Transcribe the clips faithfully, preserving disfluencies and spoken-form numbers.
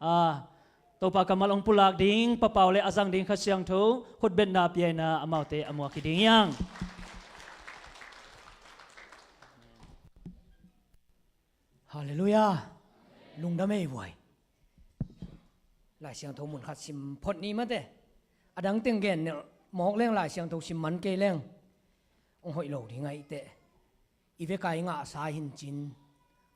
A, Topa kammal hong pulak ding, papau le a zang ding Kha Siangtho, khutbetna piaina amaute a muak hi ding hiang. Halleluiah. Lungdam ei vuai. Lai Siangtho mun khat sim phot ni mate. A dang teng gen nelh mawk leng, Lai Siangtho sim man kei leng hong hoih lo ding a, i teh i veka i ngahsa hi cin.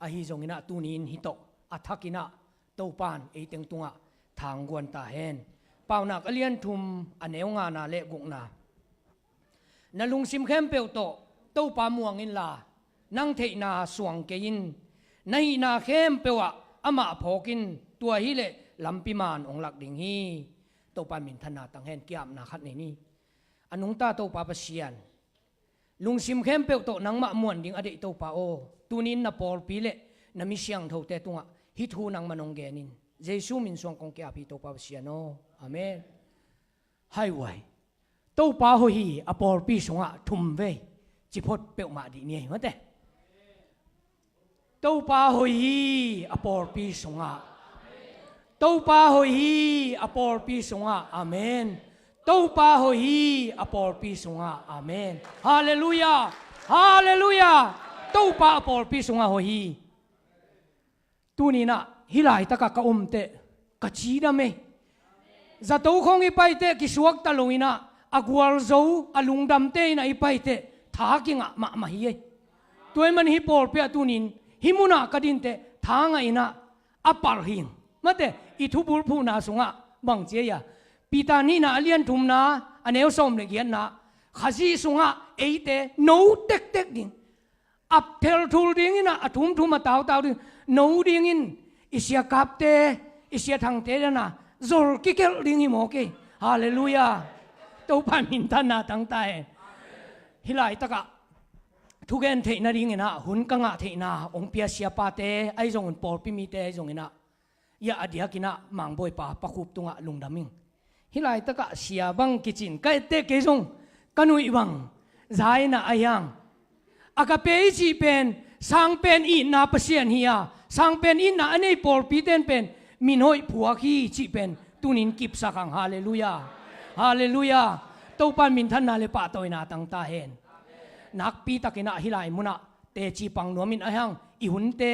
Ahi zongin ah tuni in hih tawh a thakin ah Topa in ei teng tungah thangguan ta hen. Paunak a lian thum, a neu ngana le gukna. Na lungsim khempeuh tawh Topa muang inla, nang theihna suang kei in. Na hihna khempeuh ah amah phawk in, tua hileh lampi man hong lak ding hi. Topa minthanna tang hen. Ki-apna khat nei ni. A nungta Topa Pasian, lungsim khempeuh tawh nangmah muan ding a deih Topa aw, tuni in na pawlpi le na mi siangthote tungah hih thu nangman hong gen in. Jesu min suang kong ki-ap hi Topa Pasian aw. Amen. Hai uai. Topa hoih hi a pawlpi sungah thum vei. Ci phot peuhmah dih ni ei mate. Topa hoih hi a pawlpi sungah. Topa hoih hi a pawlpi sungah. Amen. Topa hoih hi a pawlpi sungah. Amen. Halleluiah. Halleluiah. Topa a pawlpi sungah hoih hi. Tuni in ah hih laitakah ka om teh ka cidam ei. Zato khawng i pai teh kisuakta lo in ah, a gualzo a lungdamte in ah i pai teh tha kingah mahmah hi ei. Tua ahih man hih pawlpi ah tuni in hih munah ka din teh tha ngah in ah a palh hing. Mate, i thubulphuhna sungah bang ci ei a, Peter nihna a lian thumna, a neu sawm le giatna, Khazih sungah eite no tektek ding, a thelthul dingin ah, a thumthum a tautau ding, no dingin i siakapte, i siathangte dan a zol kikelh ding hi mawk ei. Halleluiah. Topa minthanna tang ta hen. Hih laitakah thugen theih nadingin ah hun ka ngah theihna hong pia siapate ahi zongin, pawlpi mite ahi zongin ah, ia a diakin ah Mangbawipa Pa Khup tungah lungdam ing. Hih laitakah sia bang kicin ka etteh kei zong ka nuih bang za in ah a hiang. Agape i cih pen sangpen itna Pasian hi a, sangpen itna a nei pawlpite in pen min hoih phuak hi cih pen tuni in kipsak hang. Halleluiah. Halleluiah. Topa in minthanna le pahtawina tang ta hen. Nakpitakin ah hih lai munah teci pang nuam in a hiang, i hunte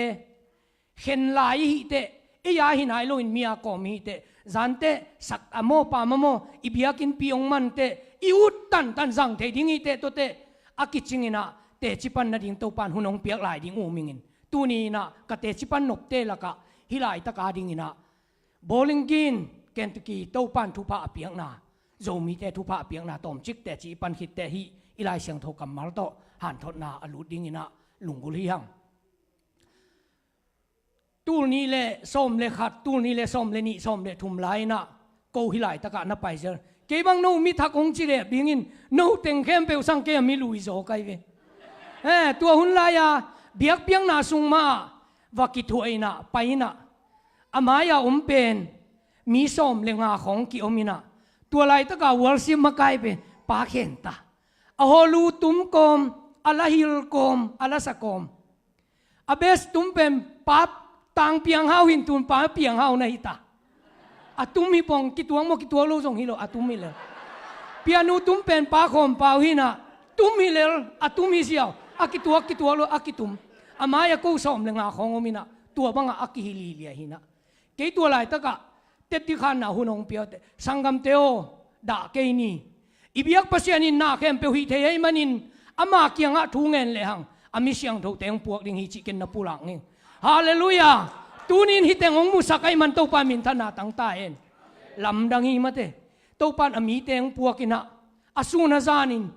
khen lai i hih teh, ei a hi nai loin mi a kawm i hih teh, zan teh sak a maw, pam a maw, i biakinnpi hong man teh, i ut tantan zang thei ding i hih teh, tua teh a kicingin ah teci pan nading Topa in hun hong piak lai ding uh mingin, tuni in ah ka teci pan nopte lakah hih laitak a dingin ah Bowling Green, Kentucky, Topa in thupha a piakna, Zomite thupha a piakna tawmcik teci i pan khit teh hih i Lai Siangtho kammal tawh hanthotna a lut dingin ah lunggulh hi hang. Tul nih le sawm le khat, tul nih le sawm le nih, sawm le thum lai-in ah ko hih laitakah na paizel. Kei bang no mi thak hong ci leh dingin no teng khempeuh sang kei a mi lui zaw kai ve. Eh, tua hun lai-a biakpiakna sung mah ah va kithuah in ah pai in ah, a mai-a om pen mi sawm le nga khawng ki-om in ah, tua laitakah worship makai pen Pa Khenta, a hawlu tum kawm, a la hil kawm, a la sa kawm. A bass tum pen Pa Tang Piang Hau hi in, tun Pa Piang Hau na hi ta. A tum hi pong, kituak maw kituak lo zong hi lo, a tum hi lel. Piano tum pen Pa Khawm Pau hi in ah, tum hi lel, a tum hi ziau, a kituak kituak lo, a kitum. A mai-ah ko sawm le nga khawng om in ah, tua bangah a kihilhilh hi in ah. Kei tua laitakah tep dikhanna hun hong pia uh teh, sanggamte aw, dah kei ni. I biak Pasian in na khempeuh hih thei ahih manin, ama kiangah thu ngen lehang a mi siangthote hong puak ding hi cih ken na pulak ning. Halleluiah. Tuni in hih teng hong musak ahih man Topa minthanna tang ta hen. Lamdang hi mate. Topa in a mite hong puak in ah, a sun a zanin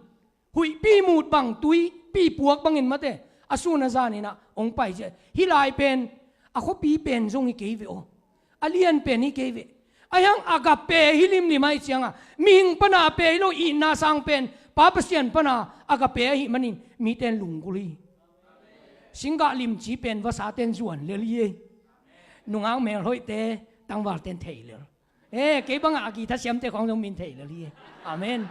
huihpi mut bang, tuipi puak bangin mate, a sun a zanin ah hong pai zia. Hih lai pen a khuapi pen zong hi kei ve aw, a lian pen hi kei ve. Ahi hang agape hi limlim ahih ciangah, mihing pana a pe hi lo, itna sang pen Pa Pasian pana agape ahih manin mite in lunggulh hi. Singgah limci pen vasate in zuan lel hi ei. Nungak melhoihte, tangvalte in thei lel. Eh, kei bangah a guitar siamte khawng zong min thei lel hi. Amen.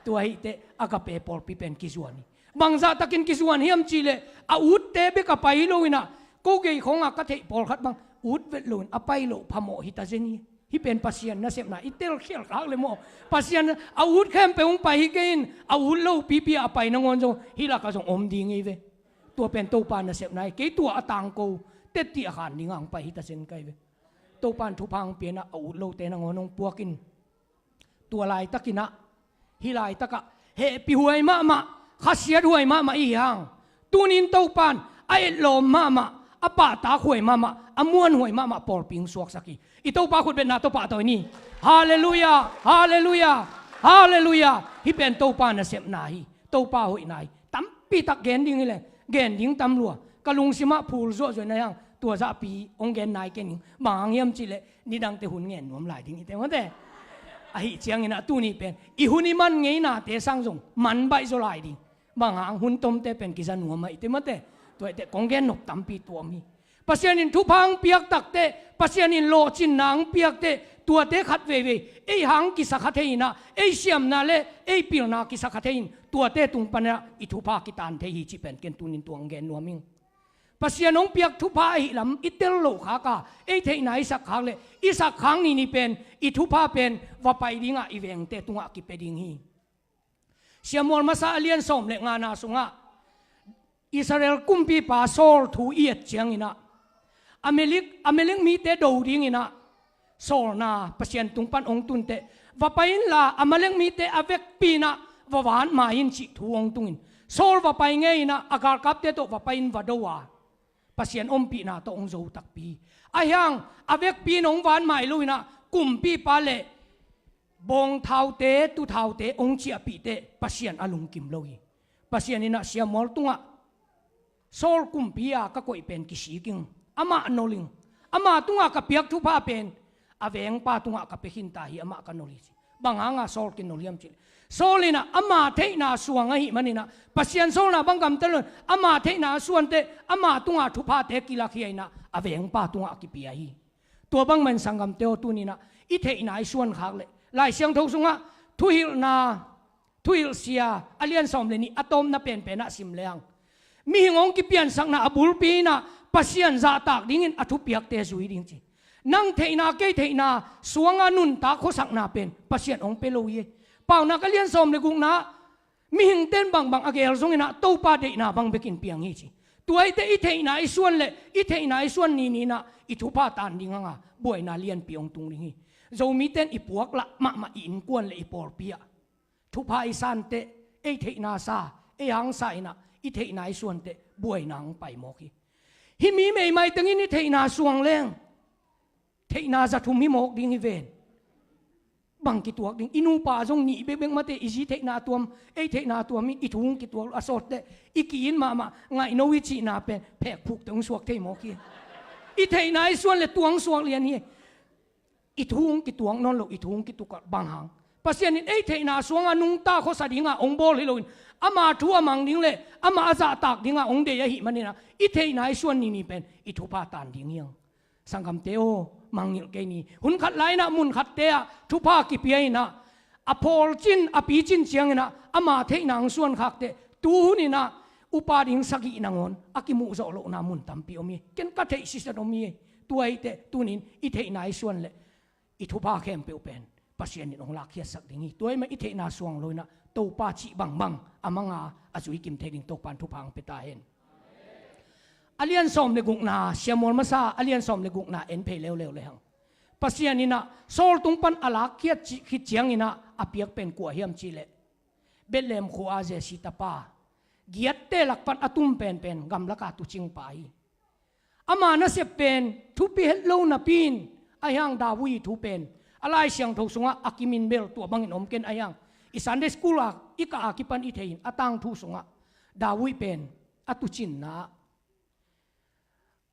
Tua hi teh agape pawlpi pen kizuan hi. Bangzah takin kizuan hiam cih leh, a utte bek a pai hi lo in ah, ko gei khawngah ka theih pawlkhat bang Ut vet loin a pai loh phamawh hi ta zen hi. Hih pen Pasian nasepna i telkhial khak le maw. Pasian a ut khempeuh hong pai hi kei in, a ut lo pipi a pai nangawn zong hih lakah zong om ding hi ve. Tua pen Topa nasepna hi. Kei tua a tangko tetti a khan dingah hong pai hi ta zen kai ve. Topa in thupha hong pia in ah, a ut lote nangawn hong puak in. Tua laitakin ah, hih laitakah hehpih huai mahmah, khasiat huai mahmah i hi hang. Tunin Topa in a etlawm mahmah, a pahtak huai mahmah, a muan huai mahmah pawlpi hong suaksak hi. I Topa khutbetna tawh pahtawi ni. Halleluiah, halleluiah, halleluiah. Hih pen Topa nasepna hi. Topa hoihna hi. Tampitak gen ding hi leh gen ding tam lua. Ka lungsimah phul zuahzuah na hi hang, tua zahpi hong gen nai kei ning. Bang hang hiam cih leh nidangte hun ngen nuam lai ding hi te mawte. Ahi ciangin ah tuni pen i hun i man ngeinate sang zong man baih zaw lai ding. Bang hang, hun tomte pen kiza nuam ah hi te mawte. Tua hi teh kong gen nop tampi tuam hi. Pasian in thupha hong piak tak teh, Pasian in lawhcinna hong piak teh, tuate khat veivei ei hang kisa kha thei in ah, ei siamna le ei pilna kisa kha thei in, tuate tung pan ah i thupha kitan thei hi cih pen ken tunin tua hong gen nuam ing. Pasian hong piak thupha ahih lam i tel loh khak a, ei theihna i sak khak leh i sak khak nini pen i thupha pen va pai dingah i vengte tungah kipia ding hi. Samuel masa a lian sawm le ngana sungah Israel kumpipa Saul thu i et ciangin ah, Amalek, Amalek mite do dingin ah sawlna Pasian tung pan hong tun teh, va pai inla Amalek mite a vekpi in ah va vat mai in cih thu hong tungin, Saul va pai ngei in ah a galkapte tawh va pai in va do a, Pasian ompihna tawh hong zo takpi. Ahi hang a vekpi in hong vat mai lo in ah, kumpipa le bawngthaute, tuthaute hong ciahpih teh Pasian a lungkim lo hi. Pasian in ah Samuel tungah, Saul kumpi a ka koih pen kisik ing, amah nolh ing, ama tungah ka piak thupha pen a vengpa tungah ka pia khinta hi, amah ka nolh hi ci. Bang hanga Saul kinolh hiam cih leh, Saul in ah ama theihna suang ahih manin ah, Pasian sawlna bang gamta lo in, ama theihna a suan teh ama tunga thuphate kilakhia in ah a vengpa tungah a kipia hi. Tua bangmah in sanggamte aw, tunin ah i theihna i suan khak leh, Lai Siangtho sungah Thuhilhna, Thuhilhsia a lian sawm le nih a tawpna penpen ah sim leng, mihing hong kipiansakna a bulpi in ah Pasian zahtak dingin a thupiakte zui ding ci. Nang theihna, kei theihna suanga nuntak khuasakna pen Pasian hong pia lo hi. Paunak a lian sawm le gukna ah, mihingte in bangbang a gel zongin ah Topa deihna bang bekin piang hi ci. Tua hi teh i theihna i suan leh i theihna i suan nini in ah i thupha tan ding hanga buaina lianpi hong tung ding hi. Zomite in i puaklah mahmah i innkuan le i pawlpi ah thupha i san teh, ei theihna sa, ei hangsa in ah i theihna i suan teh buaina hong pai mawk hi. Hih mi meimai tengin i theihna suang leng theihna za thum hi mawk ding hi ven. Bang kituak ding? I nupa zong nih bekbek mate, i zi theihna tuam, ei theihna tuam in i thu hong kituak lo, a sawt teh i ki-it mahmah, ngaihno i cihna pen phekphuk teh hong suak thei mawk hi. I theihna i suan leh tua hong suak lian hi. I thu hong kituak nawn lo, i thu hong kituak bang hang? Pasian in ei theihna suanga nungta khuasa dinga hong bawl hi loin, ama thu a mang ding le ama a zahtak dinga hong deih ahih manin ah i theihna i suan nini pen i thupha tan ding hi hang. Sanggamte aw, mangngilh kei ni. Hun khat lai in ah, mun khatte ah thupha kipia in ah, a phawl cin, a pi cin ciangin ah ama theihna hong suan khak teh, tu hun in ah upa ding sagih nangawn a kimuh zawh lohna mun tampi om hi. Ken ka theih sisan om hi. Tua hi teh tunin i theihna i suan leh i thupha khempeuh pen Pasian in hong lakkhiatsak ding hi. Tua ahih manin i theihna suang lo in ah Topa cih bangbang a manga a zui kim thei ding Topa in thupha hong pia ta hen. A lian sawm le gukna, Samuel masa a lian sawm le gukna en phei leuleu le hang. Pasian in ah Saul tung pan a lakkhiat ci-, khit ciangin ah a piak pen kua hiam cih leh, Bethlehem khua-a Jesse tapa, Giatte lak pan a tum penpen gamlaka tuucingpa hi. Ama nasep pen thupi het lo napi in, ahi hang David thu pen a Lai Siangtho sungah a kimin bel tua bangin om ken, ahi hang i Sunday school a i kah a kipan i thei in, a tangthu sungah David pen a tuucinna ah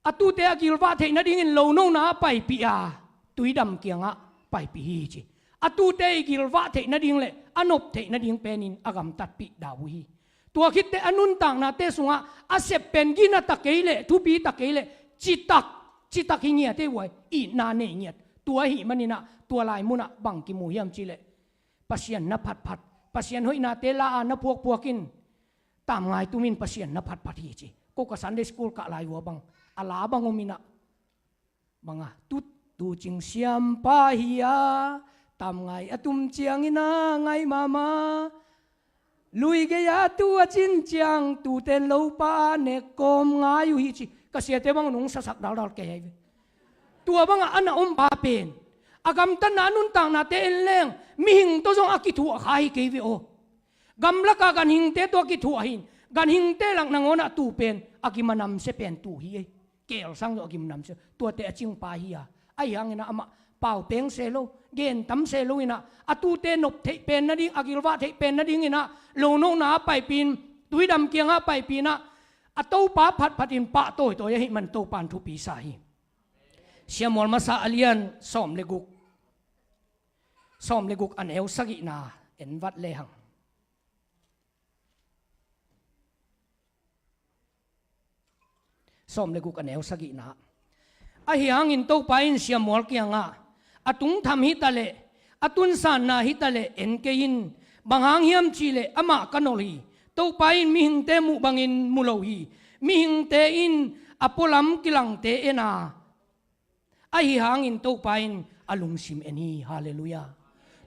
a tuute a gilvah theih nadingin lonona ah paipih a, tuidam kiangah paipih hi ci. A tuute i gilvah theih nading le a nop theih nading penin a gamtatpih David hi. Tua khit teh a nuntaknate sungah a sep pen gina ta kei leh, thupi ta kei leh, citak, citak hi ngiat ei, huai itna nei ngiat. Tua ahih manin ah tua lai munah bang kimu hiam cih leh, Pasian na phatphat, Pasian hoihnate la a na phuakphuak in, tamngai tumin Pasian na phatphat hi ci. Ko ka Sunday school kah lai uh a bang, a la bang om in ah, Banga, tu, tu cing siampa hi a, tam ngai a tum ciangin a ngai mahmah. Lui gei a tu a cin ciang, tuten lopa a nek kawm ngai uh hi ci. Ka siate bang nung sasak daldal kei ahi ve. Tua banga a na om pa pen, a gamtatna a nuntaknate en leng, mihing tawh zong a kithuah kha hi kei ve aw. Gamlaka ganhingte tawh a kithuah hi in, ganhingte lak nangawnah tu pen a gim a namsia pen tu hi ei. Keel sang zong a gim namsia, tuate a cingpa hi a. Ahi hanginah amah pau peng se lo, gen tam se lo inah, a tute nop theih pen nading, a gilvah theih pen nadinginah, lonona a paipin, tuidam kiangah a paipinah, a Topa phatphatin pah tawitawi ahih man Topan thupi sa hi. Siamual masa a lian sawm le guk, sawm le guk a neu sagihna en vat lehang. Sawm le guk a neu sagihna. Ahi hangin Topa in siamual kiangah, a tungtham hitaleh, a tunsanna hitaleh en kei in, bang hang hiam cihleh amah ka nolh hi. Topa in mihingte muh bangin mu lo hi. Mihingte in a pualam kilangte en a, ahi hangin Topa in a lungsim en hi. Halleluiah.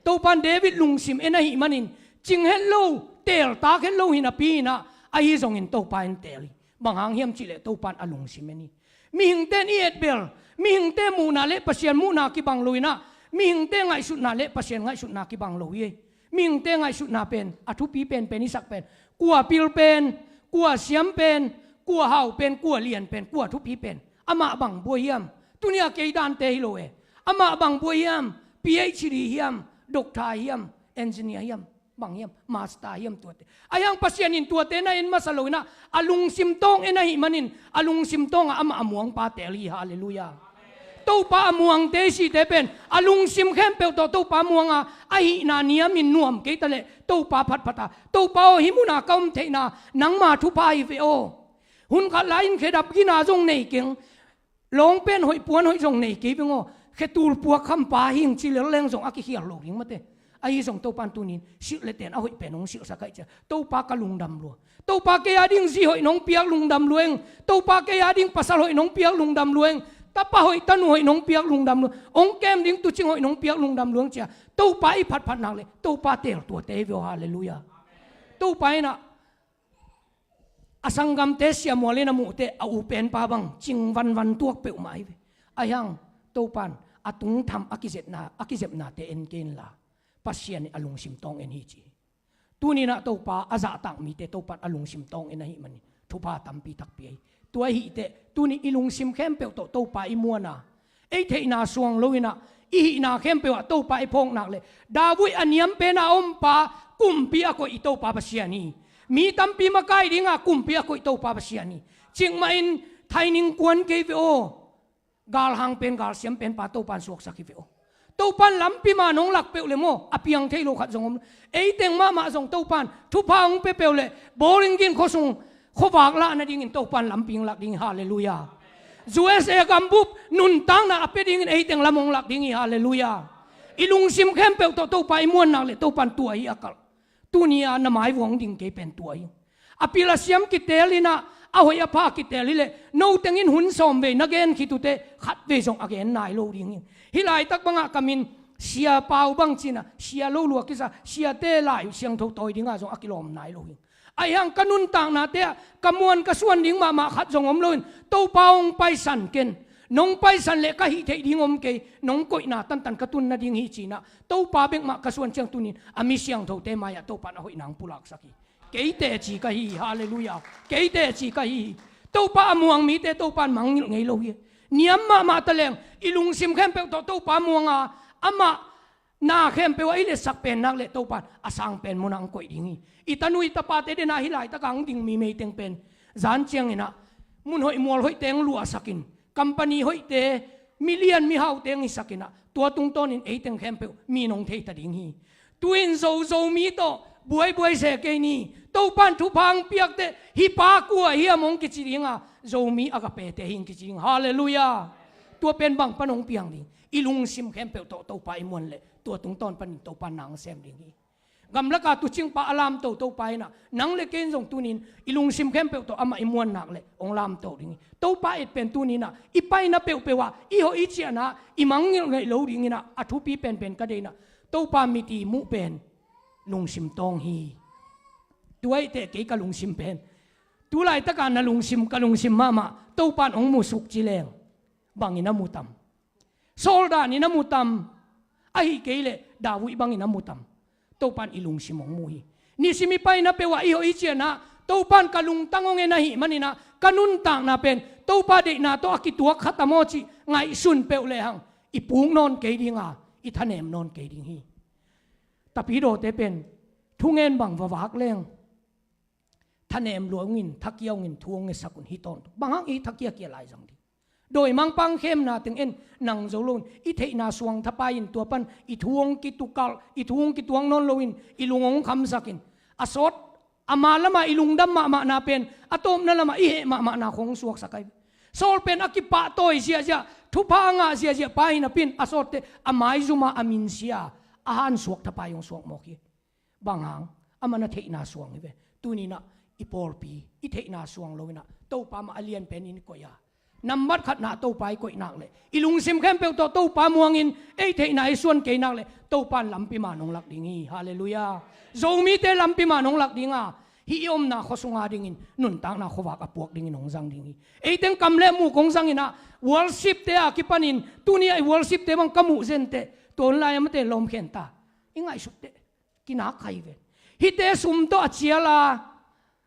Topa in David lungsim en ahih manin, cing het lo, teeltak het lo hi napi inah, ahi zongin Topa in teel hi. Bang hang hiam cihleh Topa in a lungsim en hi. Mihingte in i etbel, mihingte muhna le Pasian muhna kibang lo inah, mihingte ngaihsutna le Pasian ngaihsutna kibang lo hi. Mihingte ngaihsutna pen, a thupi penpen i sak pen, kua pil pen, kua siam pen, kua hau pen, kua lian pen, kua thupi pen, amah bang buai hiam? Tuni-a kei dante hi lo e. Amah bang buai hiam? P H D hiam? Doctor hiam? Engineer hiam? Bang hiam? Master hiam? Tuate. Ahi hang Pasian in tuate na en masa lo inah, a lungsim tawng en ahih manin, a lungsim tawngah amah a muangpa teel hi. Halleluiah. Topa a muangte i site pen, a lungsim khempeuh tawh Topa muanga, a hihna niamin nuam kei taleh, Topa phatphata, Topa aw, hih muna ka om theihna nangma thupha hi ve aw. Hun khat lai-in khedap gina zong nei keng, lawng pen hoih puan hoih zong nei kei veng aw. Khetul puak khampa hing ci lel leng zong a kikhial lo ding mate. Ahi zong Topan tunin silh le ten a hoih pen hong silhsak ahi cia, Topa ka lungdam lua. Topa kei a ding zi hoih nong piak lungdam lueng. Topa kei a ding pasal hoih nong piak lungdam lueng. Tapa hoih tanu hoih nong piak lungdam lueng. Hong kem ding tuucing hoih nong piak lungdam lueng cia, Topa i phatphat nak le Topa teel tuate hi ve aw. Halleluiah. Topa inah a sanggamte siamual in a muhte a u penpa bang cing vanvan tuak peuhmah hi ve. Ahi hang Topan a tungtham a kizepna, a kizepnate en kei inla, Pasian in a lungsim tawng en hi ci hi. Tuninah Topa a zahtak mite Topan a lungsim tawng en ahih manin thupha tampi takpi ahi. Tua ahihteh tuni i lungsim khempeuh tawh Topa i muana, ei theihna suang loinah, i hihna khempeuh ah Topa i phawknak le David a niam pena ompa, kumpi a koih i Topa Pasian hi. Mi tampi makai dinga kumpi a koih Topa Pasian hi. Cikmahin thaining kuan kei ve aw. Galhang pen, galsiam penpa Topan suaksak hi ve aw. Topan lampi man hong lak peuh le maw, a piang thei lo khat zong om. Eiteng mahmah zong Topan thupha hong pia peuh le, Bowling Green khuasung khuavak lah nadingin Topan lampi hong lak ding hi. Halleluiah. U S A gambup nuntakna a pia dingin eiteng lam hong lak ding hi. Halleluiah. I lungsim khempeuh tawh Topa i muannak le Topan tua hi a kalh. Tuni-a na maivuang ding kei pen tua hi. A pil a siam kiteel inah, a hoih a pha kiteel hileh, noteng in hun sawm vei na gen khit uhteh khat vei zong a gen nai lo ding hi. Hih laitak bangah ka min Sia Pau bang cinah, sia lo lua kisa, siate lai uh siangtho tawi dingah zong a kilawm nai lo hi. Ahi hang ka nuntaknate ah ka muan ka suan ding mahmah khat zong om loin, Topa hong paisan ken. Nong paisan le ka hih theih ding om kei, nong koihna tantan ka tun nading hi cinah, Topa bek mah ka suan ciang tunin a mi siangthote mai-ah Topa in a hoihna hong pulaksak hi. Kei teci ka hi hi. Halleluiah. Kei teci ka hi hi. Topa a muang mite Topa in mangngilh ngei lo hi. Niam mahmah taleng i lungsim khempeuh tawh Topa muanga, amah na khempeuh ah i letsak pen nak le Topan a sang pen munah hong koih ding hi. I tanu i tapate denah hih laitakah hong ding mi meiteng pen zan cianginah mun hoih mual hoihte hong luahsakin, company hoihte, milian mihaute hong hisakinah, tua tungtawnin eiteng khempeuh mi nong theita ding hi. Tu-in Zo, Zomi tawh buaibuai se kei ni. Topan thupha hong piakteh hih pa kua hiam hong kici dinga, Zomi Agapete hi hong kici ding. Halleluiah. Tua pen bang pan hong piang ding? I lungsim khempeuh tawh Topa i muan leh tua tungtawn panin Topa nang sem ding hi. Gamlaka tuucingpa a lamto Topa in ah, nang le kei in zong tuni-in i lungsim khempeuh tawh amah i muannak leh hong lamto ding hi. Topa et pen tuni-in ah i paina peuhpeuh ah, i hoih i ciahna ah i mangngilh ngeih lo dingin ah, a thupi penpen ka deih in ah, Topa mit i muh pen lungsim tawng hi. Tua ahih teh kei ka lungsim pen, tu laitak a na lungsim, ka lungsim mahmah Topa in hong musuk ci leng, bangin a mu tam? Saul danin a mu tam? Ahih kei leh David bangin a mu tam? Topa in i lungsim hong mu hi. Nisim i paina peuh ah, i hoih i ciahna ah Topa in ka lungtang hong en ahih manin ah, ka nuntakna pen Topa deihna tawh a kituak kha tam aw cih ngaihsun peuh lehang, i puk nawn kei ding a, i thanem nawn kei ding hi. Tapidawte pen thungen bang va vak leng, thanem lua ung in, thakia ung in, thu hong ngetsak un, hi tawntung. Bang hang i thakia kia lai zang ding? Dawimangpa hong khemna teng en, nang zo loin i theihna suang thapai in, tua pan i thu hong kitukalh, i thu hong kituak nawn loin i lung hong khamsak in, a sawt, ama lamah i lungdam mahmahna pen a tawpna lamah i heh mahmahna khong hong suaksak ahi. Saul pen a kipahtawi ziahziah, thupha a ngah ziahziah pa hi napi-in, a sawt teh a maizum a, a minsia a, a hansuak thapai hong suak mawk hi. Bang hang? Amah na theihna suang hi ve. Tuni-in ah i pawlpi i theihna suang loin ah, Topa mah a lian penin i koih a, nambat khatna Topa i koih nak leh, i lungsim khempeuh tawh Topa muangin ei theihna i suan kei nak leh, Topa in lampi man hong lak ding hi. Halleluiah. Zomite lampi man hong lak ding a, hih i omna khua sung a dingin nuntakna khuavak a puak dingin hong zang ding hi. Ei teng kam le muk hong zangin ah, worship-te a kipanin, tuni-ah i worship-te bang ka muh zen teh, tua hun lai-a mate lawm khen ta, i ngaihsut teh, kinak kha hi ve. Hihte sum tawh a cial a,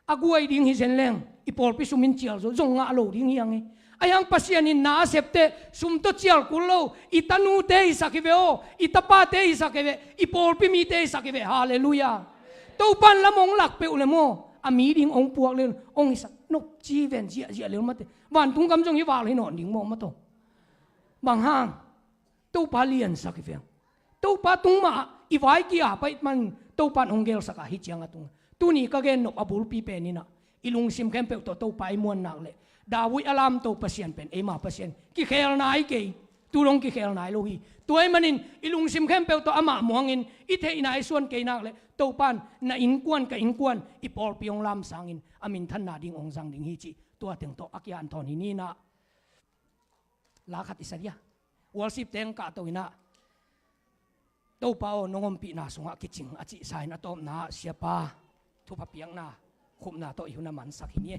a guai ding hi zen leng, i pawlpi sum in cial zo zong ngah lo ding hi hang hi. Ahi hang Pasian in na a sep teh sum tawh cial kul lo, i tanute hisak hi ve aw, i tapate hisak hi ve, i pawlpi mite hisak hi ve. Halleluiah. Topa in lam hong lak peuh le maw, a mi ding hong puak le hong hisak nop ci ven, ziahziah le mate, vantung gam zong hi val hi nawn ding maw, maw taw? Bang hang? Topa liansak hi ve. Topa tung mah i vai ki-ap ahih man Topa in hong gelsak a, hih ciang a tung. Tuni ka gen nop a bulpi pen in ah, i lungsim khempeuh tawh Topa i muan nak leh, David a lamto Pasian pen eima Pasian kikhel nai kei, tu dong kikhel nai lo hi. Tua ahih manin i lungsim khempeuh tawh amah muangin i theihna i suan kei nak leh, Topa in na innkuan, ka innkuan, i pawlpi hong lamsangin a minthanna ding hong zang ding hi cih tua teng tawh a kihanthawn hi ni in ah. La khat i sa dia. Worship-te hong kahto in ah, Topa aw, nong ompihna sungah kicing, a cih sa in, a tawpna ah siapa thupha piakna, khupna tawh i hun a mansak hi ni.